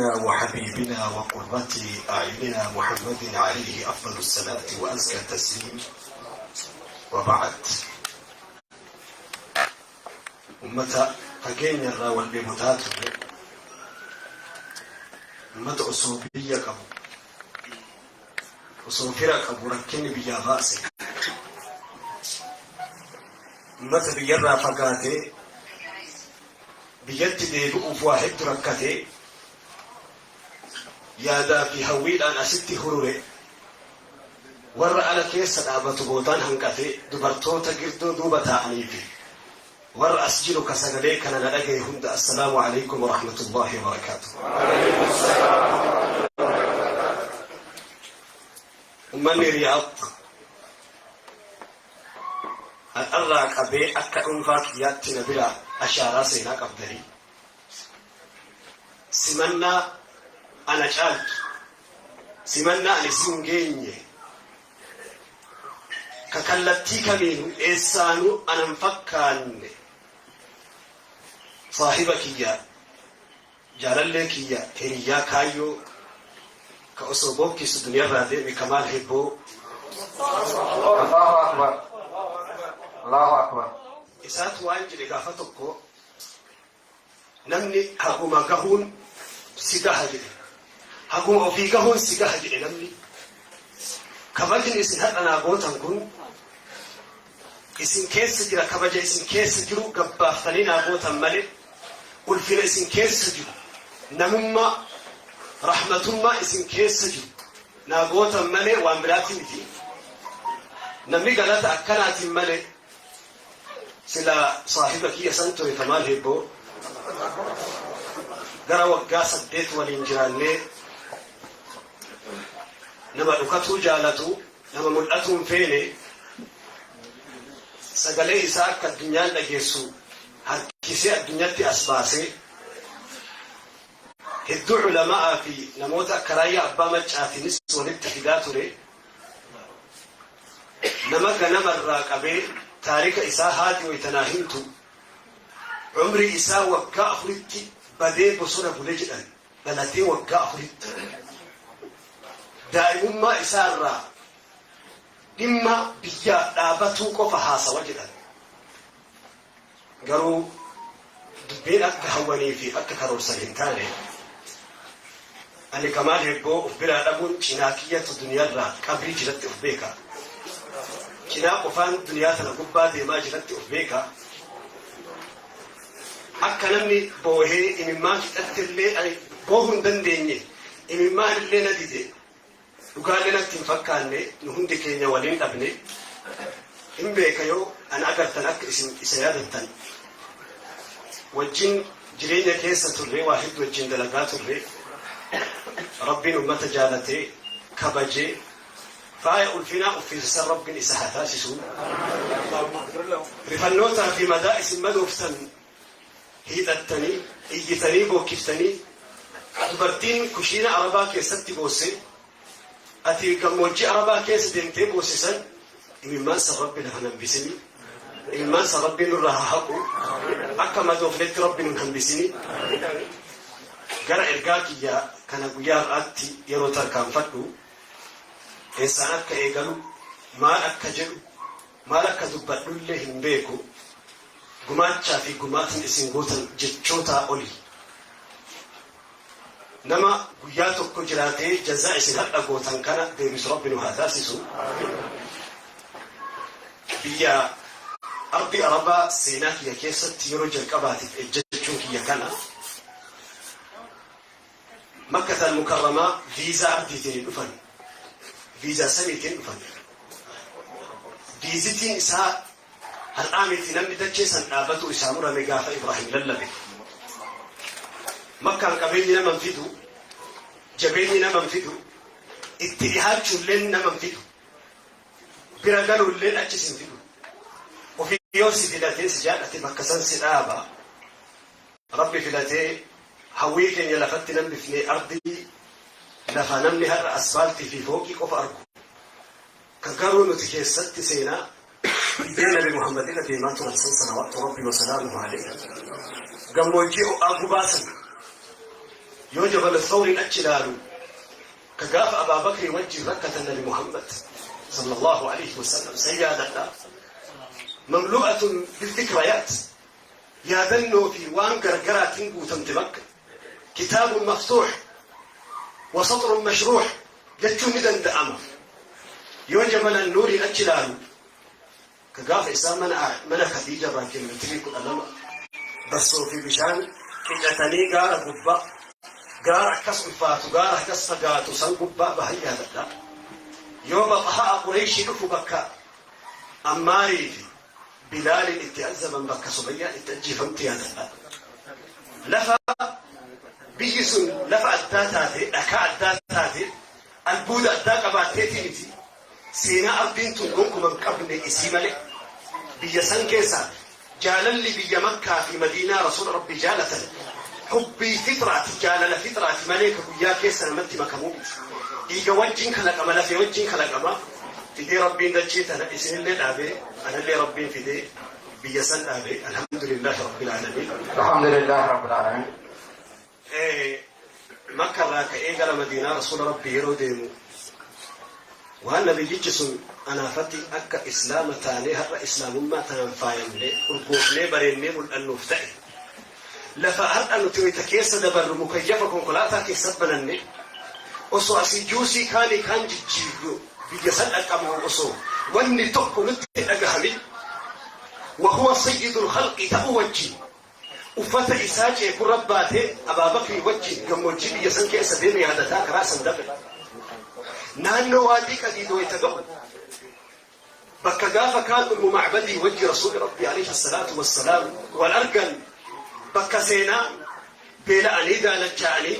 وحبيبنا وقرة أعيننا محمد عليه أفضل الصلاة وأزكى التسليم وبعد. Ummata fageenya irraa wal dheebotaa turre, ummata osoo biyya qabu, osoo fira qabu rakkinni biyyaa baase, ummata biyyarraa fagaatee biyyatti deebi'uuf waa heddu rakkatee yaadaa fi hawwiidhaan asitti hurure, warra ala keessa dhaabatu bootaan hanqate, dubartoota girdoo duuba taa'anii fi warra as jiru ka sagalee kana na dhagaye hunda, assalaamu alaikum warahmatullaahi wabarakaatuh. Ummanni Riyaad har'arraa qabee akka dhuunfaa kiyyaatti na biraa ashaaraa seenaa qabdanii, simannaa ana caaltu, simannaa ani sin geenye, ka kallattii kamiinuu eessaanuu anan fakkaanne, saahiba kiyya, jaalallee kiyya, hiriyyaa kaayyoo, ka osoo bookkisu duniyarraa deeme, Kamaal Hebboo. Allahu Akbar. Allahu Akbar. Isaatu waan jedhe gaafa tokko: "Namni haguma gahuun si gaha," jedhe. "Haguma ofii gahuun si gaha," jedhe. Namni kabajni isin har'a naa gootan kun isin keessa jira. Kabaja isin keessa jiru gabbaaftanii naa gootan malee, ulfina isin keessa jiru, namummaa, rahmatummaa isin keessa jiru naa gootan malee waan biraati miti. Namni galata akkanaatiin malee sila saahiba kiyya san ture. Kamaal Hebboo gara waggaa 8 waliin jiraannee, nama dhukatuu jaalatu, nama mul'atuu hin feene, sagalee isaa akka addunyaan dhageessu harkisee addunyatti as baasee, hedduu culama'aa fi namoota akka Raayyaa Abbaa Maccaatiinis walitti fidaa ture. Nama ganamarraa qabee taarika isaa haati waytanaa himtu, umrii isaa waggaa 4tti badee bosona bule jedhan. Dhalatee waggaa 4tti, daa'imummaa isaarraa dhimma biyyaaf dhaabatuu qofa haasawa jedhan. Garuu dubbiin akka hawwanii fi akka karoorsan hin taane. Ani Kamaal Hebboo uf biraa dhabuun cinaa kiyyatu duniyarraa qabrii jiratti uf beeka. Cinaa qofaan duniyaa tana gubbaa deemaa jiratti uf beeka. Akka namni boohee imimmaan fixatti illee ani boohuu hin dandeenye. Imimmaan illee na dide. Dhugaallee natti hin fakkaanne. Nu hundi keenya waliin dhabne. Hin beeka, yoo ana agartan akka isin isa yaadattan. Wajjin jireenya keessa turre, waa hedduu wajjin dalagaa turre. Rabbiin ummata jaalatee kabajee faaya ulfinaa uffisisan Rabbiin isa haa taasisu. Rifannootaa fi madaa isin madooftan hiixattanii iyyitanii bookkiftanii, dubartiin kushiina Arabaa keessatti boosse, ati gammoojjii Arabaa keessa deemtee boosisan, imimmaan san Rabbi lafa hambisini. Imimmaan san Rabbiin nurraa haa haqu. Akka madoofnetti Rabbi nun hambisini. Gara ergaa kiyya kana guyyaa har'aatti yeroo tarkaanfadhu, eessaan akka eegalu, maal akka jedhu, maal akka dubbadhullee hin beeku. Gumaachaa fi gumaatiin isin gootan jechootaa oli. Nama guyyaa tokko jiraatee jazaa isin har'a gootan kana deebisu Rabbi nu haa taasisu. Biyya ardi Arabaa seenaa kiyya keessatti yeroo jalqabaatiif ejjechuun kiyya kana. Makkatal Mukarramaa viizaa ardiitiin hin dhufan, viizaa samiitiin dhufan. Viizitiin isaa har'aa miti. Namni dachee san dhaabatu isaa murame gaafa Ibraahim lallabe. Makkaan qabeenyi nama hin fidu, jabeenyi nama hin fidu, itti dhihaachuulleen nama hin fidu, bira galuulleen achis hin fidu. Ofii yoo si filatee si jaallate bakka san si dhaaba. Rabbi filatee hawwii keenya lafatti nambifne. Ardii lafa namni har'a asfaaltii fi fooqii qofa argu, ka garuu nuti keessatti seenaa biyya Nabi Muhammad irra deemaa turan san, salawaatu Rabbi wasalaamuhu alayhi, gammoojjii ho'aa gubaa sana. Yoo Jabal Thawriin achi ilaalu, ka gaafa Abaa Bakrii wajjin rakkatan Nabi Muhammad sallallahu alaihi wasallam san yaadadha. Mamlu'atun bidhikrayaat, yaadannoo fi waan gargaraatiin guutamte Makka. Kitaabun maftuux wa saxrun mashruux jechuun ni danda'ama. Yoo Jabala Nuuriin achi ilaalu, ka gaafa isaa mana Khadiija irraa kiiloomeetirii 12 bassoo fi bishaan qicatanii gaara gubbaa, gaara akkas ulfaatu, gaara akkas fagaatu san gubbaa bahan yaadadha. Yoo baxahaa Qureeshii dhufu, bakka Ammaarii fi Bilaaliin itti azaban, bakka Sumayyaan itti ajjeefamte yaadadha. Lafa biyyi sun lafa addaa taate, dhakaa addaa taate, albuuda addaa qabaatteetii miti. Seenaa ardiin tun gonkuma hin qabne isii malee biyya san keessa jaalalli biyya Makkaa fi Madiinaa Rasuula Rabbii jaalatan hubbii fitraati, jaalala fitraati malee ka guyyaa keessa namatti makamuu miti. Dhiiga wajjin kalaqama, lafee wajjin kalaqama. Fidee Rabbiin dachee tana isinillee dhaabee, anallee Rabbiin fidee biyya san dhaabee, alhamdulillahi rabbil aalamiin. Alhamdulillahi rabbil aalamiin. Makka irraa ka'ee gara Madiinaa Rasuula Rabbii yeroo deemu, waan nabiyyichi sun anaafati akka Islaama taanee har'a Islaamummaa tanaan faayamne, urgoofnee, bareennee mul'annuuf ta'e. Lafa har'a nuti wayita keessa dabarru mukayyafa konkolaataa keessa bananne, osoo asii juusii kaanii kaan jijjiirru biyya san dhaqqabnu, osoo wanni tokko nutti dhagahamin, wahuwa sayyidul khalqi ta'uu wajjin uffata isaa ceekurra baatee Abaa Bakrii wajjin gammoojjii biyya san keessa deeme yaadataa karaa san dabre. Naannoo Waadii Qadiid wayita ga'u, bakka gaafa kaan Ummu Macbadii wajji Rasuuli Rabbii alayhi salaatu wassalaam wal argan, bakka seenaa beela'anii daalachaa'anii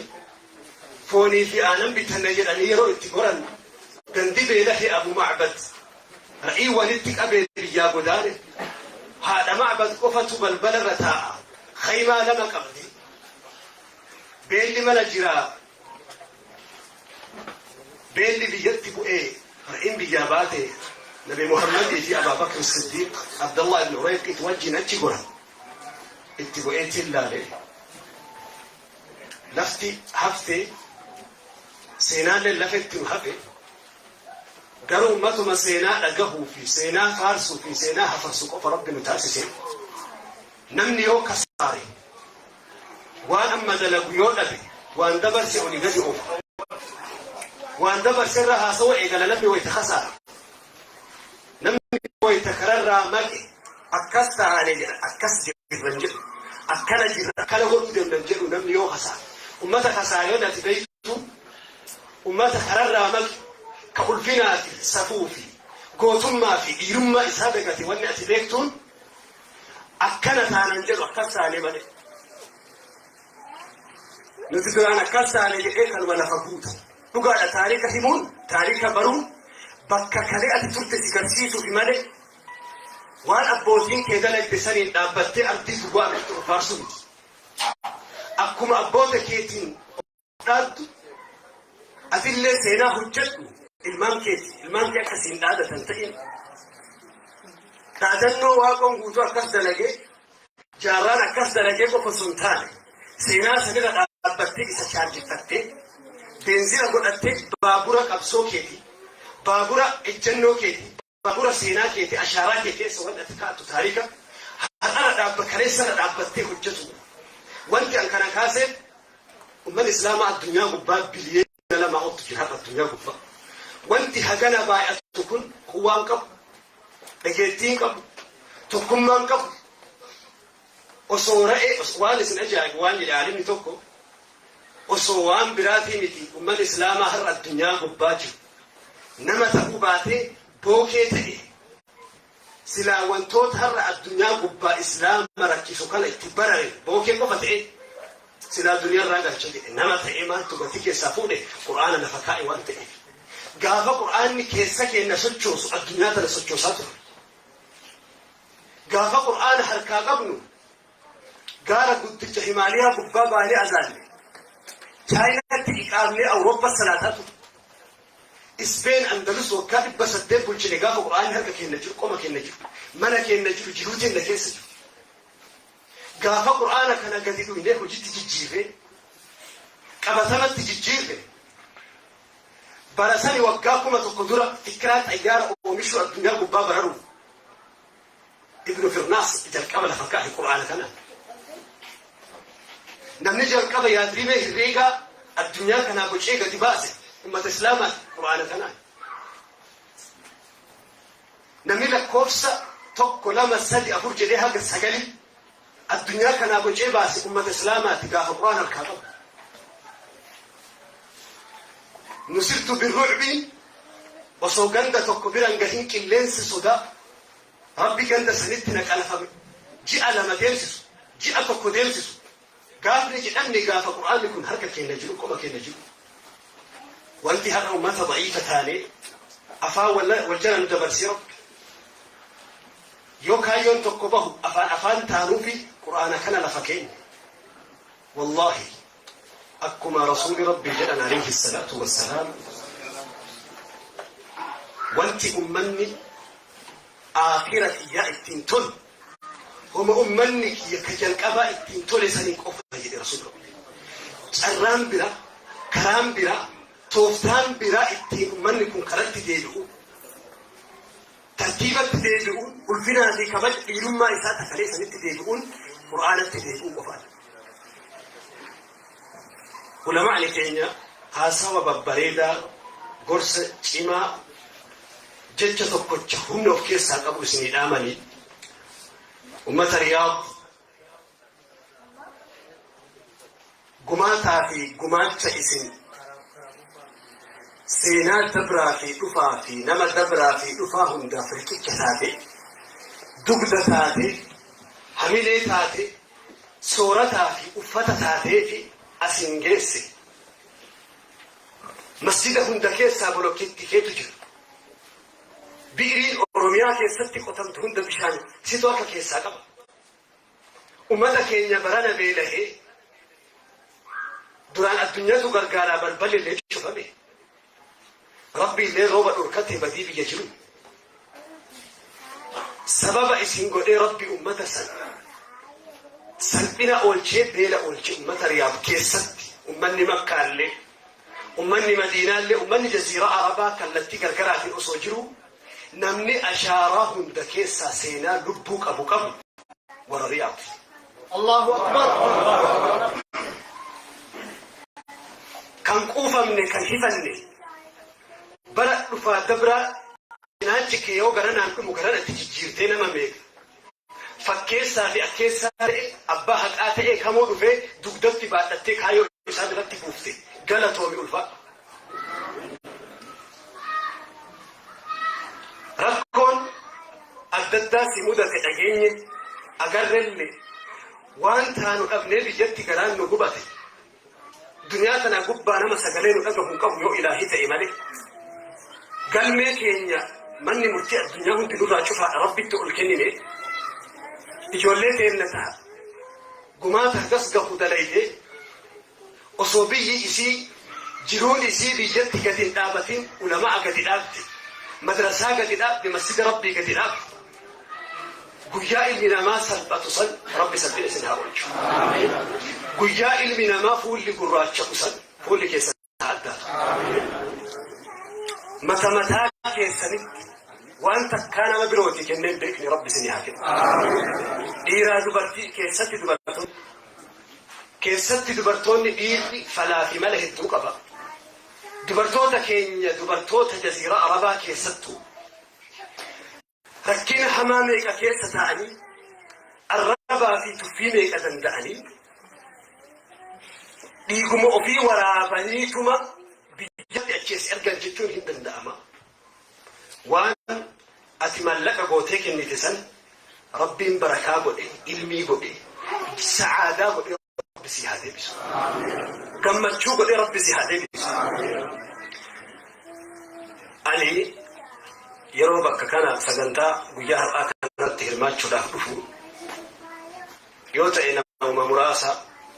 foonii fi aanan bitanne jedhanii yeroo itti goran, gandi beelahe Abu Macbad ra'ii walitti qabee biyyaa godaane. Haadha Macbad qofatu balbala irra taa'a. Khaymaa lama qabdi. Beelli mana jiraa. Beelli biyyatti bu'ee re'een biyyaa baate. Nabi Muhammadii fi Abaa Bakr Siddiiq, Abdallah ibn Urayqit wajjin achi goran. Itti bu'eetiin laale. Lafti haftee, seenaallee lafa itti nu hafe. Garuu matuma seenaa dhagahuu fi seenaa faarsuu fi seenaa hafarsu qofa Rabbi nu taasise. Namni yoo kasaare, waan amma dalagu yoo dhabe, waan dabarse olii gadi oofa. Waan dabarse irra haasawa eegala namni wayita kasaara. Namni wayita kararraa maqe akkas taane jedha, akkas jirran jedhu, akkana jirra, akkana godhuu deemnan jedhu namni yoo kasaare. Ummata kasaareen ati beektu, ummata kararraa maqe, ka ulfinaa fi safuu fi gootummaa fi dhiirummaa isaa dagate, wanni ati beektuun akkana taanan jedhu, akkas taane malee. Nuti duraan akkas taane jedhee kanuma lafa guuta. Dhugaadha, taarika himuun, taarika baruun bakka kalee ati turte si garsiisuufi malee waan abbootiin kee dalagde saniin dhaabbattee ardii duwwaa irratti of faarsuu miti. Akkuma abboota keetiin of dhaaddu, atillee seenaa hojjedhu ilmaan keeti. Ilmaan kee akkasiin dhaadatan ta'in. Dhaadannoo Waaqoon Guutuu akkas dalagee, Jaarraan akkas dalagee qofa osoo hin taane, seenaa sanirra dhaabbattee, isa chaarjeffattee, beenzila godhattee, baabura qabsoo keetii, baabura ejjennoo keetii, baabura seenaa keetii, ashaaraa kee keessa wanti ati kaa'attu taarika har'arra dhaabba kaleessarra dhaabbattee hojjetu. Wanti an kana kaaseef, ummanni Islaamaa addunyaa gubbaa biliyoona 2 oltu jira har'a addunyaa gubbaa. Wanti hagana baay'atu kun quwwaan qabu, dhageettiin qabu, tokkummaan qabu. Osoo ra'ee waan isin ajaa'ibu waan jedhe aalimni tokko, osoo waan biraatii miti, ummanni Islaamaa har'a addunyaa gubbaa jiru nama ta'uu baatee bookee ta'e, silaa wantoota har'a addunyaa gubbaa Islaama rakkisu kana itti barare, bookee qofa ta'e silaa duniyaa irraa galcha jedhe. Nama ta'ee maaltu gatii keessaa fuudhe? Qur'aana lafa kaa'e waan ta'eef. Gaafa Qur'aanni keessa keenya sochoosu addunyaa tana sochoosaa ture. Gaafa Qur'aana harkaa qabnu gaara guddicha Himaaliyaa gubbaa baanee azaanne, Chaayinaatti iqaamnee, Awurooppaa salaataa ture. Ispeen Andalus waggaa 800 bulchine gaafa Qur'aanni harka keenya jiru, qoma keenya jiru, mana keenya jiru, jiruu keenya keessa jiru. Gaafa Qur'aana kana gadi dhuynee hojiitti jijjiirree Qabatamatti jijjiirre. Bara sani waggaa 1000 dura fikiraa xayyaara oomishuu addunyaa gubbaa bararuuf Ibnu Firnaas jalqaba lafa kaa'e Qur'aana kanaan. Namni jalqaba yaadrimee herreegaa addunyaa kanaa bocee gadi baase ummata Islaamaati Qur'aana kanaan. Namni lakkoofsa 1, 2, 3, 4 jedhee haga sagalii addunyaa kanaa bocee baase ummata Islaamaati gaafa Qur'aana harkaa qabu. Nusirtu birru'biin osoo ganda tokko biran gahin qilleensi sodaa Rabbi ganda sanitti naqa lafa ji'a 2 deemsisu, ji'a 1 deemsisu gaafni jedhamne gaafa Qur'aanni kun harka keenna jiru, qoma keenna jiru. Wanti har'a ummata da'iifa taanee afaan wal jala nu dabarsee Rabbi. Yoo kaayyoon tokko bahu afaan afaan taanuufi Qur'aana kana lafa keenya. Wallaahi akkuma Rasuuli Rabbii jedhan alayhi salaatu wassalaam, wanti ummanni aakhira kiyyaa ittiin tolu homa ummanni kiyya ka jalqabaa ittiin tole saniin qofa jedhe Rasuuli Rabbii. Carraan biraa, karaan biraa, tooftaan biraa ittiin ummanni kun karatti deebi'u, tartiibatti deebi'uun, ulfinaa fi kabaja dhiirummaa isaa takalee sanitti deebi'uun Qur'aanatti deebi'uu qofaadha. Ulamaa'ni keenya haasawa babbareedaa, gorsa cimaa, jecha tokkocha humna of keessaa qabu isinii dhaamanii, ummata Riyaad gumaataa fi gumaacha isin seenaa dabraa fi dhufaa fi nama dabraa fi dhufaa hundaaf riqicha taate, dugda taate, hamilee taate, soorataa fi uffata taatee fi asin geesse. Masjida hunda keessaa bolokkeetti keetu jira. Bi'iriin Oromiyaa keessatti qotamtu hunda bishaan situ harka keessaa qaba. Ummata keenya barana beelahee duraan addunyatu gargaaraa balballi illee cufame. Rabbi illee rooba dhorkatee badii biyya jiru. Sababa isin godhee Rabbi ummata san salphina oolchee, beela oolchee. Ummata Riyaad keessatti, ummanni Makkaallee, ummanni Madiinaallee, ummanni Jaziiraa Arabaa kallattii gargaraatiin osoo jiru, namni ashaaraa hunda keessaa seenaa lubbuu qabu qabu warra Riyaad. Allahu Akbar. Kan quufamne, kan hifanne, bara dhufaa dabraa cinaachi kee yoo garanaan dhumu garana itti jijjiirtee nama meeqa fakkeessaa fi akkeessaa ta'e, abbaa haqaa ta'e kamoo dhufee dugdatti baadhattee kaayyoo isaa biratti buufte, galatoomi, ulfaadhu. Rakkoon adda addaa si mudate dhageenye agarrelle, waan taanu dhabnee biyyatti garaan nu gubate. Duniyaa tana gubbaa nama sagalee nu dhagahu hin qabu yoo ilaahii ta'e malee. Galmee keenya manni murtii addunyaa hundi nurraa cufaadha, Rabbitti ol kennine. Ijoollee teenna ta'a gumaata hagas gahu dalaydee osoo biyyi isii jiruun isii biyyatti gadi hin dhaabatin ulama'a gadi dhaabde, madrasaa gadi dhaabde, masjida Rabbii gadi dhaabde. Guyyaa ilmi namaa salphatu san Rabbi salphina isin haa oolchu. Guyyaa ilmi namaa fuulli gurraacha'u san fuulli keessan haa addaatu. Mata mataa keessanitti waan takkaa nama birooti kennee hin beekne Rabbi isin haa kennu. Dhiiraa dubartii keessatti, dubartoonni keessatti, dubartoonni dhiirri falaa fi mala hedduu qaba. Dubartoota keenya, dubartoota Jaziiraa Arabaa keessattuu rakkina hamaa meeqa keessa taa'anii, arrabaa fi tuffii meeqa danda'anii, dhiiguma ofii waraabaniituma biyyatti achi as ergan jechuun hin danda'ama. Waan ati maallaqa gootee kennite san Rabbiin barakaa godhe, ilmii godhe, sa'aadaa godhe Rabbi si haa deebisu. Gammachuu godhee Rabbi si haa deebisu. Ani yeroo bakka kana sagantaa guyyaa har'aa kanatti hirmaachuudhaaf dhufu yoo ta'e nama muraasa,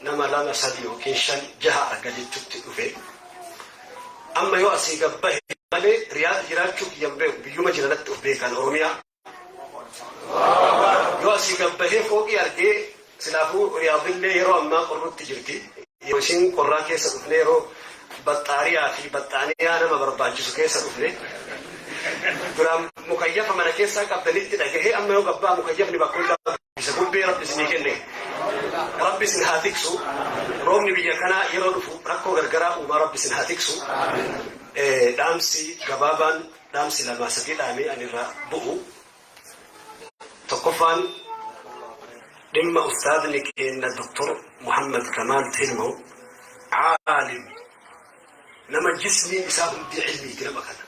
nama 2, 3 yookiin 5, 6 arga jechutti dhufe. Amma yoo asii gabbahe malee Riyaad jiraachuu kiyyan beeku, biyyuma jiranatti of beekan Oromiyaa. Yoo asii gabbahee fooqii argee silaafuu Riyaadillee yeroo ammaa qorrutti jirti. Yeroo isin qorraa keessa dhufne, yeroo baxxaariyaa fi baxxaaniyaa nama barbaachisu keessa dhufne, duraan mukayyafa mana keessaa qabdanitti dhagahee, amma yoo gabbaa mukayyafni bakka hundaa isa bubbee Rabbi isinii kenne, Rabbi isin haa tiksu. Roobni biyya kanaa yeroo dhufu rakkoo gargaraa uumaa, Rabbi isin haa tiksu. Dhaamsi gabaabaan, dhaamsi lamaa sadii dhaamee ani irraa bu'u. Tokkoffaan, dhimma ustaadni keenya Doktor Muhammad Kamaal Tilmoo, caalim, nama jismiin isaa hundi ilmiiti. Nama kana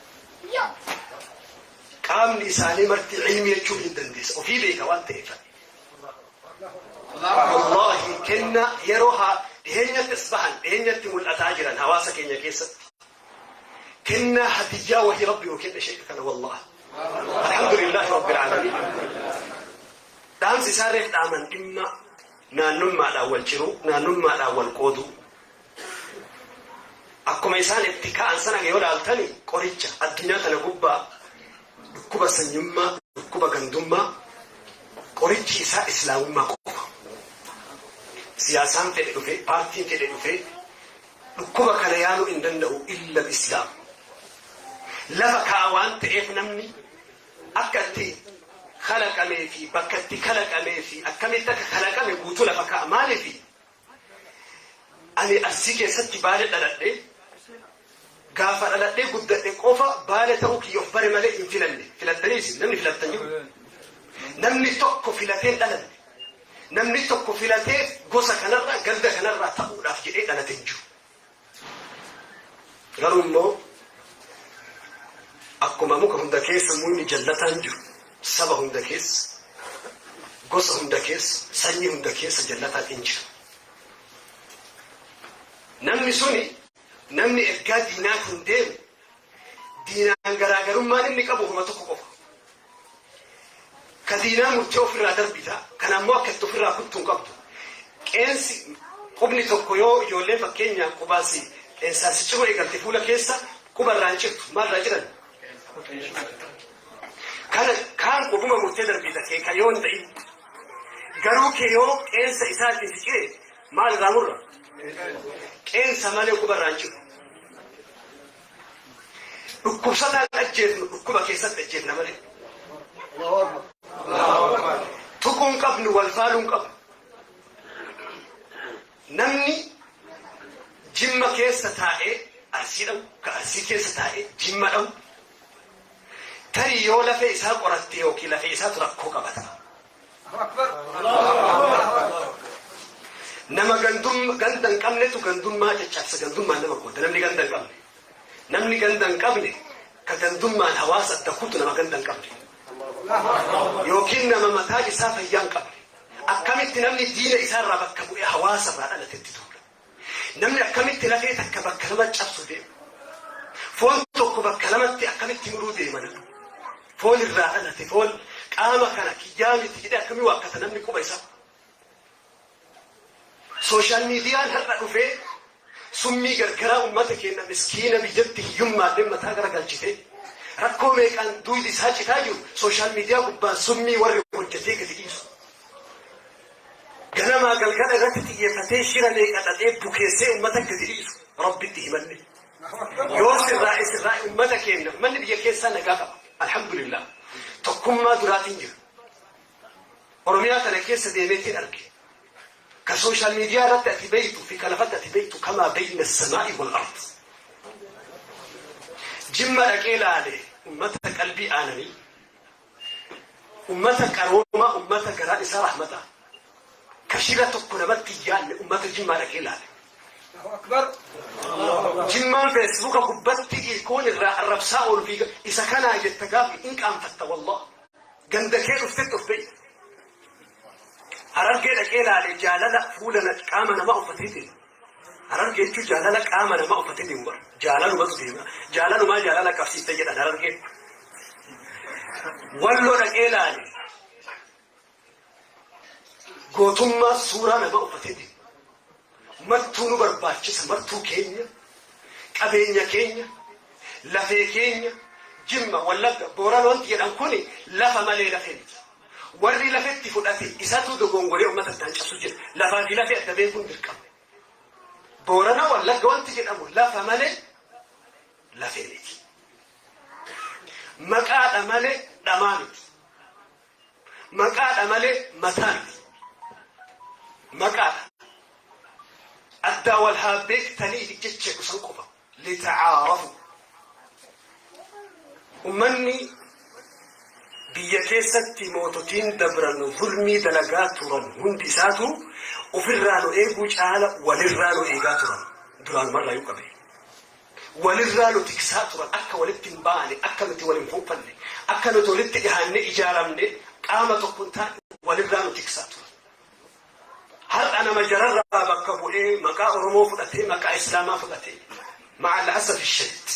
qaamni isaanii marti ilmii jechuun hin dandeessa, ofii beeka waan ta'eef. Wallahi, kenna yeroo haa dhiheenyatti as bahan, dhiheenyatti mul'ataa jiran hawaasa keenya keessatti kennaa hadiyyaa wahii Rabbi nuu kenne sheeka kana. Wallahi, alhamdulillahi rabbil aalamiin. Dhaamsi isaarreef dhaaman dhimma naannummaadhaan wal ciruu, naannummaadhaan wal qooduu, akkuma isaan itti ka'an sana yoo laaltani, qoricha addunyaa tana gubbaa, dhukkuba sanyummaa, dhukkuba gandummaa, qorichi isaa Islaamummaa qofa. Siyaasaan fedhe dhufe, paartiin fedhe dhufe, dhukkuba kana yaaluu hin danda'u illa Islaam. Lafa kaa'a waan ta'eef, namni akka itti kalaqamee fi bakka itti kalaqamee fi akkamitti akka kalaqame guutuu lafa kaa'a. Maaliifi, ani Arsii keessatti Baale dhaladhe. Gaafa dhaladhee guddadhe qofa Baale ta'uu kiyya of bare malee hin filanne. Filattanii isin? Namni filattan jiru? Namni tokko filatee hin dhalanne. Namni tokko filatee gosa kanarraa, ganda kanarraa ta'uudhaaf jedhee dhalate hin jiru. Garuu immoo akkuma muka hunda keessa mukni jallataan jiru, saba hunda keessa, gosa hunda keessa, sanyii hunda keessa jallataan hin jiru. Namni suni, namni ergaa diinaatiin deemu, diinaan garaagarummaan inni qabu homa tokko qofa. Ka diinaa murtee ofirraa darbita, kan ammoo akka itti ofirraa kuttuu hin qabdu. Qeensi qubni tokko yoo ijoolleen fakkeenyaaf qubaansi qeensaan si ciruu eegalte, fuula keessa quba irraa hin cirtu. Maal irraa ciran? Kana kaan qubuma murtee darbita kee ka yoo hin ta'in. Garuu kee yoo qeensa isaatiin si cire, maal irraa murra? Qeensa malee quba irraa hin ciru. Dhukkubsataan ajjeefnu dhukkuba keessatti ajjeefna malee. Tuquu hin qabnu, wal faaluu hin qabnu. Namni Jimma keessa taa'ee Arsii dha'u, ka Arsii keessa taa'ee Jimma dha'u, tarii yoo lafee isaa qoratte yookiin lafee isaatu rakkoo qabata. Nama ganda hin qabnetu gandummaa caccabsa, gandummaan nama qooda. Namni ganda hin qabne. Namni ganda hin qabne, ka gandummaan hawaasa adda kutu, nama ganda hin qabne. Yookiin nama mataa isaa fayyaa hin qabne. Akkamitti namni diina isaarraa bakka bu'ee hawaasa irraa dhalatetti duula? Namni akkamitti lafee takka bakka lama cabsu deema? Foon tokko bakka lamatti akkamitti muruu deema namni? Foon irraa dhalate, foon qaama kana kiyyaa miti jedhee akkamii waakkata namni quba isaa? Social mediaan har'a dhufee summii gargaraa uummata keenya miskiina biyyatti hiyyummaallee mataa gara galchite, rakkoo meeqaan duuydi isaa citaa jiru, social media gubbaan summii warri hojjetee gadi dhiisu. Ganamaa galgala irratti xiyyeeffatee shira meeqa xaxee bukeessee uummata gadi dhiisu, Rabbitti himanne. Yoo sirraa'e sirraa'e uummata keenya, uummanni biyya keessaa nagaa qaba. Alhamdulillah. Tokkummaa duraatiin jira. Oromiyaa kana keessa deemeetiin arge. Ka social media irratti ati beeytu fi ka lafatti ati beeytu kamaa bayna samaa'i wal ard. Jimma dhaqee laale, ummata qalbii aananii, ummata qaroomaa, ummata garaan isaa rahmata, ka shira tokko namatti hin yaadne, ummata Jimmaa dhaqee laale. Jimmaan Facebooka gubbatti ilkoon irraa arrabsaa oolu fi isa kanaa jetta gaafi hin qaanfatta, wallah. Ganda kee dhuftetti of beeyta. Harargee dhaqee laale, jaalala fuula qaama namaa uffatee deema. Harargee jechuun jaalala qaama namaa uffatee deemu bara. Jaalalumatu deema. Jaalalumaa jaalala qabsiifte jedhan Harargee. Walloo dhaqee laale. Gootummaa suuraa namaa uffatee deema. Martuu nu barbaachisa, martuu keenya, qabeenya keenya, lafee keenya. Jimma, Wallagga, Boorana wanti jedhan kuni lafa malee lafee miti. Warri lafetti fudhate isatu dogongoree uummata addaan cabsu jira. Lafaa fi lafee adda beekuun dirqama. Boorana Wallagga wanti jedhamu lafa malee lafee miti. Maqaadha malee dhamaa miti. Maqaadha malee mataa miti. Maqaadha. Addaa wal haa beektaniif jecha dhusan qofa. Litacaarafu. Ummanni biyya keessatti moototiin dabran zulmii dalagaa turan hundi isaatu ofirraa nu eeguu caala walirraa nu eegaa turan. Duraanumarraa yoo qabe. Walirraa nu tiksaa turan akka walitti hin baane, akka nuti wal hin fuufanne, akka nuti walitti dhihaanne ijaaramne qaama tokko hin taane walirraa nu tiksaa turan. Har'a nama jararraa bakka bu'ee maqaa Oromoo fudhatee, maqaa Islaamaa fudhatee, ma'a asafi shadid.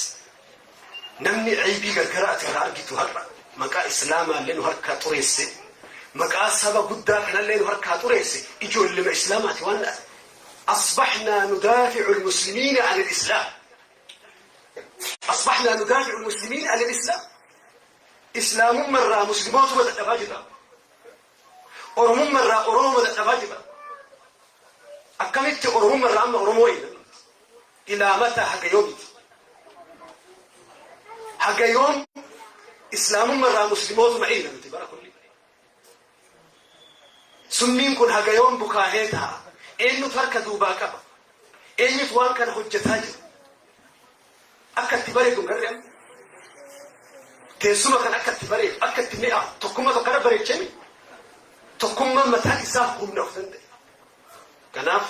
Namni ceebii gargaraa ati irraa argitu har'a maqaa Islaamaallee nu harkaa xureesse, maqaa saba guddaa kanallee nu harkaa xureesse, ijoollema Islaamaati waan أصبحنا ندافع المسلمين عن الإسلام. أصبحنا ندافع المسلمين عن الإسلام. Islaamummarraa Muslimootuma dadhabaa jira. Oromummarraa Oromoo dadhabaa jira. Akkamitti Oromummarraa amma Oromoo eegna? Ilaa mataa, haga yoomiti? Haga yoom Islaamummarraa Muslimootuma eegna nuti bara kulli? Summiin kun haga yoom bukaahee ta'a? Eenyutu harka duubaa qaba? Eenyutu waan kana hojjetaa jira? Akka itti bareedu garri amma. Teessuma kan akka itti bareedu, akka itti mi'aawu, tokkummaa tokko bareechame, tokkummaan mataa isaa humna of danda'e. Kanaaf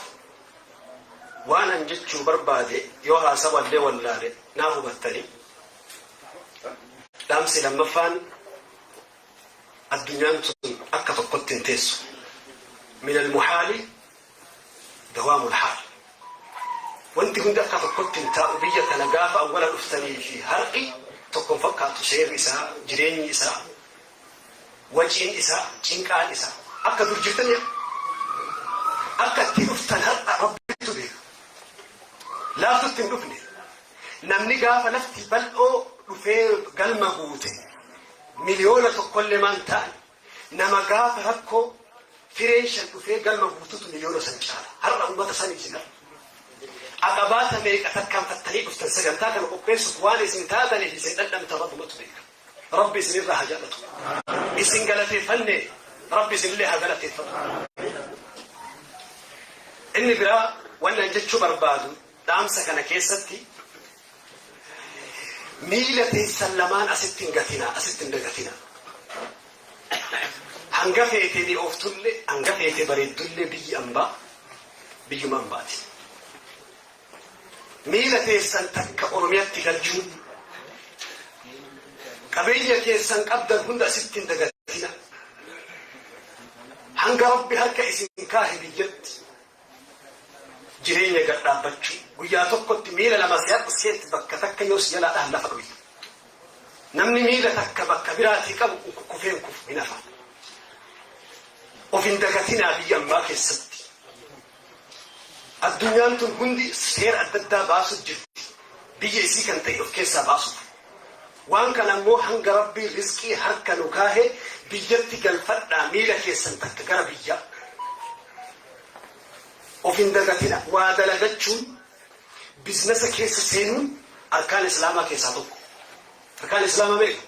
waan an jechuu barbaade yoo haasawallee wallaale naa hubattanii. Dhaamsi lammaffaan, addunyaan tun akka tokkotti hin teessu. من المحال دوام الحال. Wanti hundi akka tokkotti hin taa'u. Biyya kana gaafa awwala dhuftanii fi har'i tokko hin fakkaatu. Seerri isaa, jireenyi isaa, waciin isaa, cinqaan isaa akka dur jirtanii akka itti dhuftan har'a Rabbitu beeka. Laaftutti hin dhufne. Namni gaafa lafti bal'oo dhufee galma guute 1 million maan ta'an, nama gaafa rakkoo fireen shan dhufee galma guututu 1 million caala. Har'a ummata sanii isin aqabaata meeqa takkaanfattanii dhuftan. Sagantaa kana qopheessuuf waan isin taataniif isin dhandhamta Rabbumatu beeka. Rabbi isinirraa haa jaallatu. Isin galateeffanne, Rabbi isinillee haa galateeffatu. Inni biraa wannan jechuu barbaadu, dhaamsa kana keessatti miila teessan lamaan asitti hin gatinaa, asitti hin dagatinaa. Hanga feete mi'ooftullee, hanga feete bareeddullee, biyyi ambaa biyyuma ambaati. Miila teessan takka Oromiyaatti galchuu, qabeenya keessan qabdan hunda asitti hin dagatina. Hanga Rabbi harka isin kaahe biyyatti jireenya gad dhaabbachuu, guyyaa tokkotti miila lama si harkiseetti bakka takka yoo si jalaa dhahan lafa dhuyya. Namni miila takka bakka biraatii qabu kukkufeen kufu hin hafa. Of hin dagatinaa biyya ambaa keessatti. Addunyaan tun hundi seera adda addaa baasuuf jirti. Biyya isii kan ta'e of keessaa baasuuf. Waan kana immoo hanga Rabbii rizqii harka nu kaahee biyyatti galfadhaa miila keessan takka gara biyyaa. Of hin dagatina. Waa dalagachuun, business keessa seenuun arkaan Islaamaa keessaa tokko. Arkaan Islaamaa meeqa?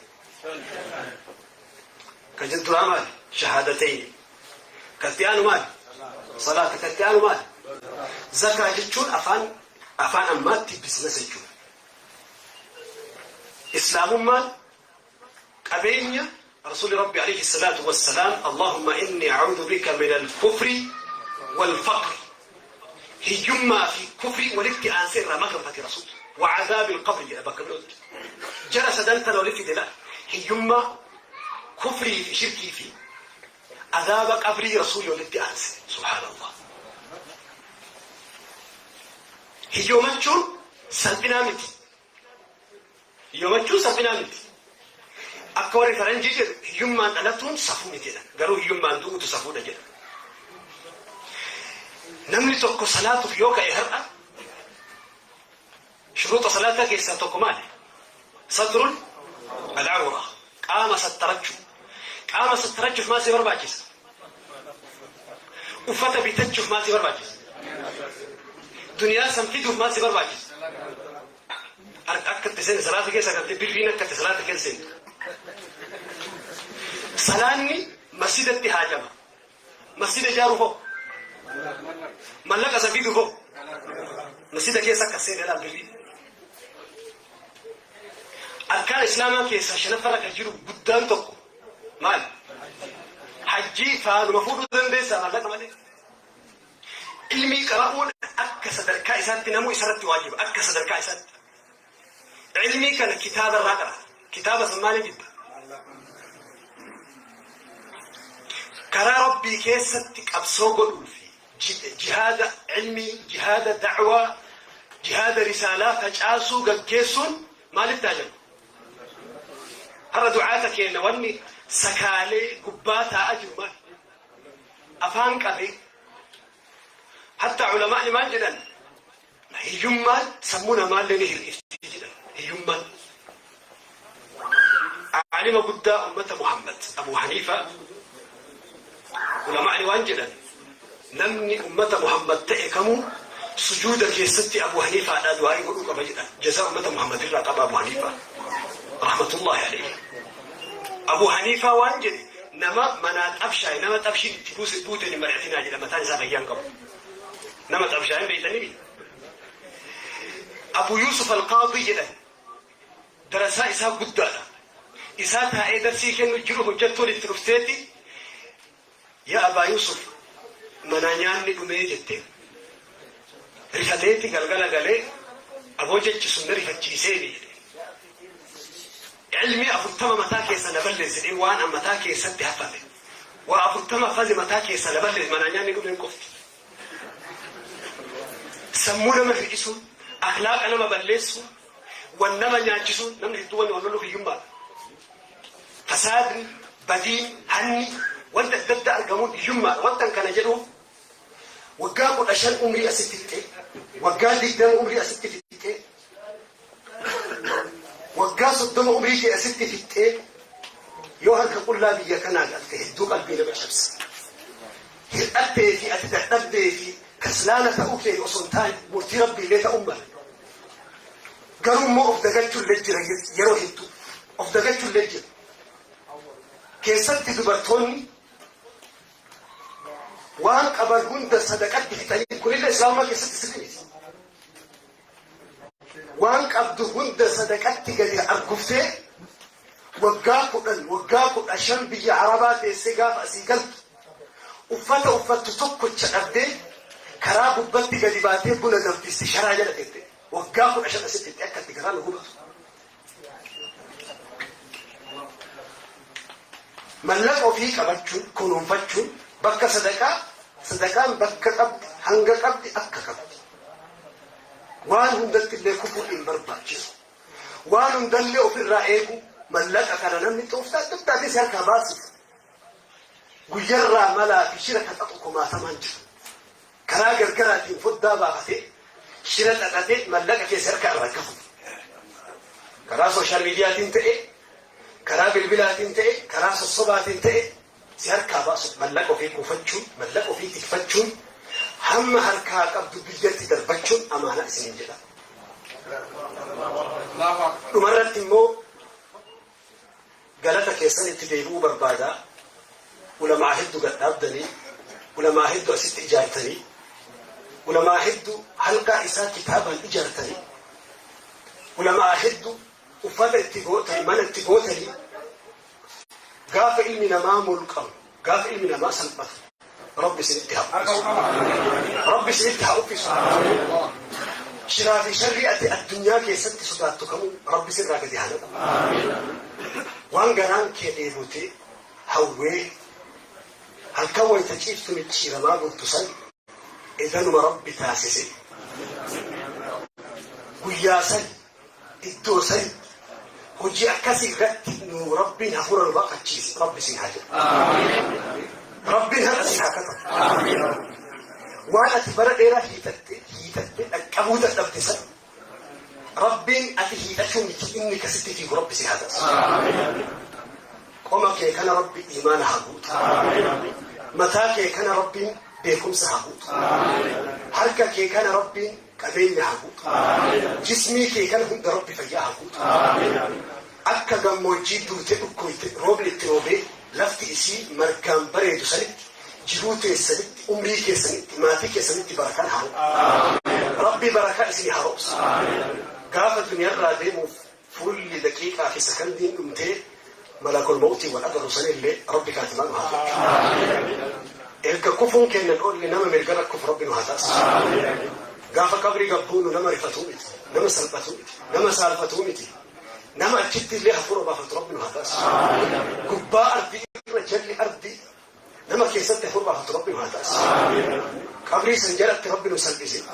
Kan jedhu duraa maali? Shahaadateeni. Kan itti aanu maali? Salaata. Kan itti aanu maali? Zakaa jechuun afaan ammaatti business jechuudha. Islaamummaan qabeenya Rasuuli Rabbi عليه الصلاة والسلام اللهم إني أعوذ بك من الكفر والفقر. Hiyyummaa fi kufrii walitti aansee irraa maganfate Rasuul. وعذاب القبر jedha bakka birootti. Jara sadan tana walitti dila. Hiyyummaa, kufrii fi shirkii fi adaaba qabrii Rasuulli walitti aanse. سبحان الله. Hiyyoomachuun salphinaa miti. Hiyyoomachuun salphinaa miti. Akka warri faranjii jedhu hiyyummaan dhalatuun safuu miti jedhan. Garuu hiyyummaan du'uutu safuudha jedha. Namni tokko salaatuuf yoo ka'e har'a, shuruuxa salaataa keessaa tokko maali? ستر العورة. Qaama sattarachuu. Qaama sattarachuuf maal si barbaachisa? Uffata bitachuuf maal si barbaachisa? Duniyaa san fiduuf maal si barbaachisa? Akka itti seene salaata keessa galtee birriin akka itti salaata keessa seentu. Salaanni masjidatti haajama. Masjida ijaaruuf hoo? Mallaqa san fiduuf hoo? Masjida keessa akka seene laal birriin. Arkaan Islaamaa keessaa shanaffarra kan jiru guddaan tokko maali? Hajjii faanuma fuudhuu dandeessaa maallaqa malee? Ilmii qara'uun akka sadarkaa isaatti namuu isarratti waajiba, akka sadarkaa isaatti. Ilmii kana kitaaba irraa qara'a. Kitaaba san maaliin jibba? Karaa Rabbii keessatti qabsoo godhuu fi jihaada ilmii, jihaada da'waa, jihaada risaalaa facaasuu gaggeessuun maaliif taajama? Har'a du'aata keenna wanni sakaalee gubbaa taa'aa jiru maali? Afaan qabee hatta ulamaa'ni maal jedhan? Hiyyummaan sammuu namaallee ni hir'ifti jedhan. Hiyyummaan. Aalima guddaa ummata Muhammad Abu Haniifaa ulamaa'ni waan jedhan, namni ummata Muhammad ta'e kamuu sujuuda keessatti Abu Haniifaadhaa du'aa'ii godhuu qaba jedhan. Jazaa ummata Muhammad irraa qaba Abu Haniifaa. Rahmatullahi alayhi. Abu Haniifaa waan jedhe, nama manaa xabshaa'e, nama xabshiin itti buuse buuteen hin mari'atinaa jedha, mataan isaa fayyaan qabu. Nama xabshaa'e hin beektanii? Abu Yusuf Al-Qaadii jedhan, darasaa isaa guddaadha. Isaa taa'ee darsii kennu jiru hojjettuun itti dhufteeti, "Yaa Abaa Yusuf, manaa nyaanni dhumee," jetteen. Rifateeti galgala galee, "Aboo, jechi sun na rifachiiseeni," jedhe. "Ilmii 40 mataa keessa na balleesse, waan mataa keessatti hafame. Waa 40 fazi mataa keessa na balleesse, manaa nyaanni dhumeen qofti." Sammuu nama hir'isuun, akhlaaqa nama balleessuun, wan nama nyaachisuun, namni hedduu wanni wal loluuf hiyyummaadha. Fasaadni, badiin, hanni, wanta adda addaa argamuun hiyyummaadha. Wanta kana jedhuuf, waggaa 15 umrii asitti fixee, waggaa 20 umrii asitti fixee, waggaa 30 umrii kee asitti fixee yoo harka qullaa biyya kanaa galte, hedduu qalbii nama cabsa. Hir'attee fi ati dadhabdee fi kaslaana ta'uu kee osoo hin taane, murtii Rabbiillee ta'uu mala. Garuu immoo of dagachuullee jira, yeroo hedduu of dagachuullee jira. Keessatti dubartoonni waan qaban hunda sadaqatti fixanii, kunillee Islaamaa keessatti sirrii miti. Waan qabdu hunda sadaqatti gadi arguftee waggaa 10, waggaa 15 biyya Arabaa teessee gaafa asii galtu uffata uffattu tokkocha dhabdee karaa gubbatti gadi baatee buna danfiste, sharaa jala teette. Waggaa 15 asitti itti akka itti garaa nu gubatu. Mallaqa ofii qabachuun, kunuunfachuun, bakka sadaqaa, sadaqaan bakka qabdi, hanga qabdi, akka qabdi. Waan hundatti illee kufuu hin barbaachisu. Waan hundallee ofirraa eegu, mallaqa kana namni tooftaa adda addaatiin si harkaa baasuuf guyyarraa malaa fi shira kan xaxu kumaatamaan jiru. Karaa gargaraatiin foddaa baafatee, shira xaxatee mallaqa keessa harka irraa gafu. Karaa social mediaatiin ta'e, karaa bilbilaatiin ta'e, karaa sossobaatiin ta'e si harkaa baasuuf, mallaqa ofii kuufachuun, mallaqa ofii tikfachuun, hamma harkaa qabdu biyyatti darbachuun amaanaa isiniin jedha. Dhumarratti immoo galata keessan itti deebi'uu barbaada. Ulamaa hedduu gadhaabdanii, ulamaa hedduu asitti ijaartanii, ulamaa hedduu halqaa isaa kitaabaan ijaartanii, ulamaa hedduu uffata itti gootanii, mana itti gootanii, gaafa ilmi namaa mulqamu, gaafa ilmi namaa salphatu, Rabbi isinitti haa uffisu. Rabbi isinitti haa uffisu. Shiraa fi sharrii ati addunyaa keessatti sodaattu kamuu Rabbi sirraa gadi haa naqu. Waan garaan kee dheebotee hawwee halkan wayita ciiftu micciiramaa bultu san edanuma Rabbi taasise. Guyyaa san, iddoo san, hojii akkasii irratti nu Rabbiin hafuura nu baqachiise, Rabbi isin haa jedhu. Rabbiin har'a isin haa katabu. Waan ati bara dheeraa hiixatte hiixatte dhaqqabuu dadhabde san Rabbiin ati hiixachuu miti, inni kasitti fiigu Rabbi si haa taasisu. Qoma kee kana Rabbi imaana haa guutu. Mataa kee kana Rabbiin beekumsa haa guutu. Harka kee kana Rabbiin Qabeenya haa guutu. Jismii kee kana hunda Rabbi fayyaa haa guutu. Akka gammoojjii duute dhukkooyte roobni itti roobee lafti isii margaan bareedu sanitti jiruu teessanitti, umrii keessanitti, maatii keessanitti barakaan haa roobsu. Rabbi barakaa isinii haa roobsu. Gaafa duniyarraa deemuuf fuulli daqiiqaa fi sakandiin dhumtee malakul mawtiin wal agarru sanillee Rabbi kaatimaa nu haa tolchu. Erga kufuun keenya hin oolle nama mirgarra kufu Rabbi nu haa taasisu. Gaafa qabrii gabbuunu nama rifatuu miti, nama salphatuu miti, nama saalfatuu miti. Nama achitti illee hafuura baafatu Rabbi nu haa taasisu. Gubbaa ardii irra jalli ardii nama keessatti hafuura baafatu Rabbi nu haa taasisu. Qabrii san jalatti Rabbi nu salphisin.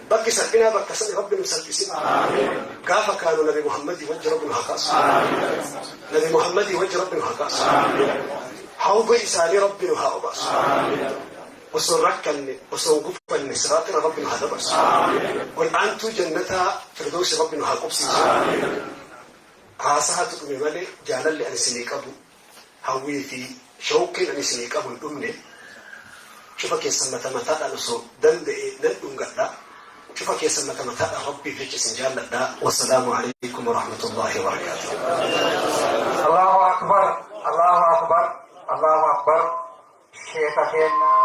Bakki salphinaa bakka sani Rabbi nu salphisin. Gaafa kaanu Nabi Muhammadii wajji Rabbi nu haa kaasu. Nabi Muhammadii wajji Rabbi nu haa kaasu. Hawga isaanii Rabbi nu haa obaasu. Osoo hin rakkanne, osoo hin gufanne siraaxirra Rabbi nu haa dabarsu. Ol aantuu jannataa firdoosi Rabbi nu haa qubsiisu. Haasahatu dhume malee jaalalli ani isinii qabu, hawwii fi shawqiin ani isinii qabu hin dhumne. Cufa keessan mata mataadhaan osoo danda'e nan dhungadha. Cufa keessan mata mataadhaan Rabbiif jecha isin jaalladha. Wassalaamu alaikum warahmatullaahi wabarakaatuh. Allahu akbar, Allahu akbar, Allahu akbar. Sheeka keenya.